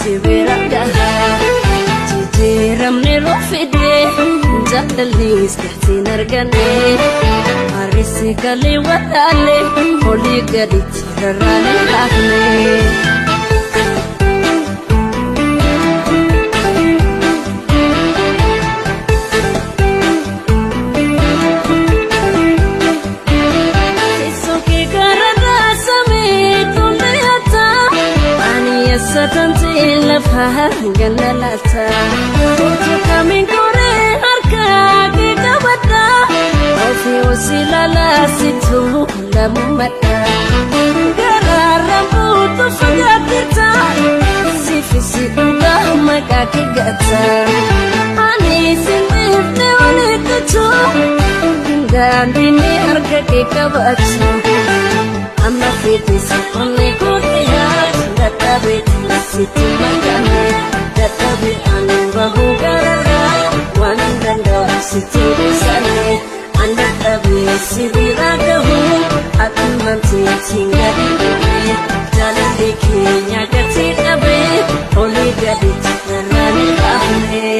si bira gaha. Jijjiiramni rufide jaalallis gatiin arganne. Harrisi galee walaale olii gaditti rarraane hafne. Satanti lafa ganalata Utu kamiin koree harka kee qabadha Ofii osilala situ lamumadha Garaarraan buutu fagaatirta Siifisi dhugaa maqaa kee gata Ani sin dhiifne walitti Daandiin harka kee qabatu Amma feetisa onnee kootee dadhabe sitti makame dadhabe ani bahu gararraa waan hin danda'u sitti gosanne an dadhabe si bira gahu akkuman teetiin gadi dhufe jaalalli keenya gatii dhabe olii gaditti rarraane baafne.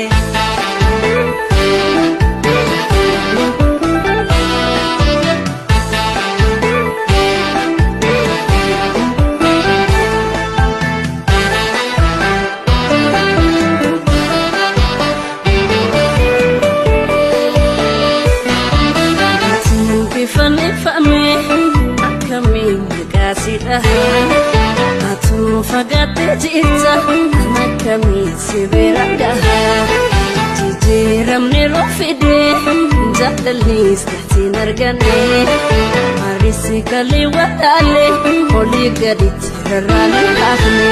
Atuu fagaattee jirta akkamiin si bira gaha. Jijjiiramni rufide jaalallis gatiin arganne. Harrisi galee walaale olii gaditti rarraane hafne.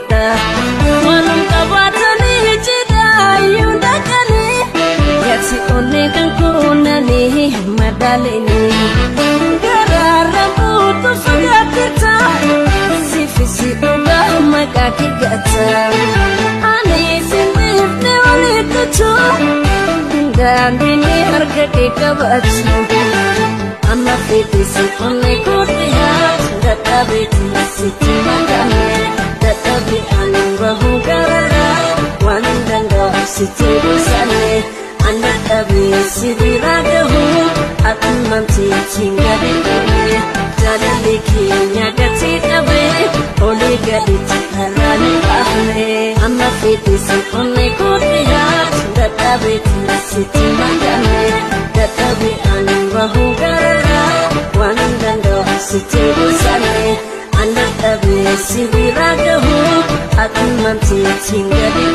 Waanum qabaatanii jidhaa iyyuu dhaqanii Gati onnee kan kuunanii madaalanii Garaarraan buutu fagaatirta Siifisi dhugaa maqaa kee gata Ani sin dhiifne walitti Daandiin harka kee qabatu Amma feetisi onnee kootee dadhabeeti sitti makame Dadhabe ani bahu gararraa waan hin danda'u sitti gosanne An dadhabe si bira gahu akkuman teetiin gadi dhufe jaalalli keenya gatii dhabe olii gaditti rarraane baafne. Amma feetisi onnee kootee dadhabeeti sitti makame dadhabe ani bahu gararraa waan hin danda'u sitti gosanne An dadhabe si bira gahu akkuman teetiin gadi